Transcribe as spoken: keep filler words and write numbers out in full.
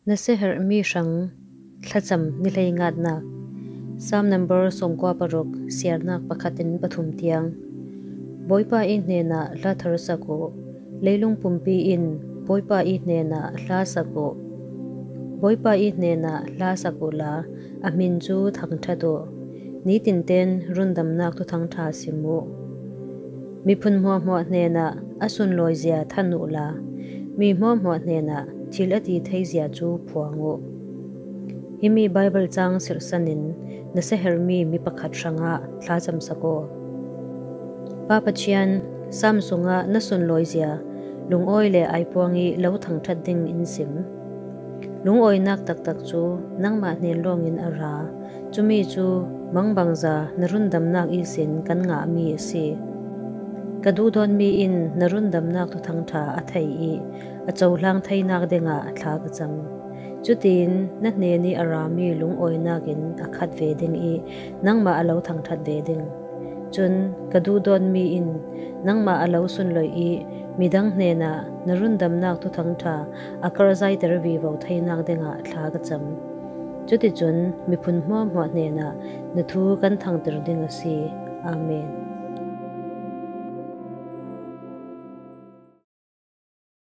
Nasia herhmi hrang thlacam ni hleinganak. Psalm number sawmkua paruk, siarnak pakhatin pathum tiang. Bawipa i hnenah hla tharsak uh, leilung pumpi in Bawipa i hnenah hla sak uh. Bawipa i hnenah hla sak uhla, a hmin cu thangṭhat uh. Nitinten rundamnak thuthang ṭha sim uh. Miphun hmuahhmuah hnenah a sunlawizia than uhla, mi hmuahhmuah hnenah thil a ti theizia cu phuang uh. Himi Baibal cang sirhsanin nasia herhmi mi pakhat hrangah thlacamsak uh. Pa Pathian, Psalm sungah na sunlawizia lungawi le aipuang i lo thangṭhat ding in sim. Lungawinak taktak cu nangmah hnen lawngin a ra. Cumi cu mangbangza na rundamnak ihsin kan ngahmi a si. Ka duhdawtmi in na rundamnak thuthang ṭha a thei i a cohlang theinak dingah thla ka cam. Cutiin na hnen i a rami lungawinak in a khat ve ding i nangmah a lo thangṭhat ve ding. Cun ka duhdawtmi in nangmah a lo sunlawih i midang hnenah na rundamnak thuthang ṭha a karzaiter vivo theinak dingah thla ka cam. Cuticun miphun hmuahhmuah hnenah na thu kan thangtir ding a si. Amen.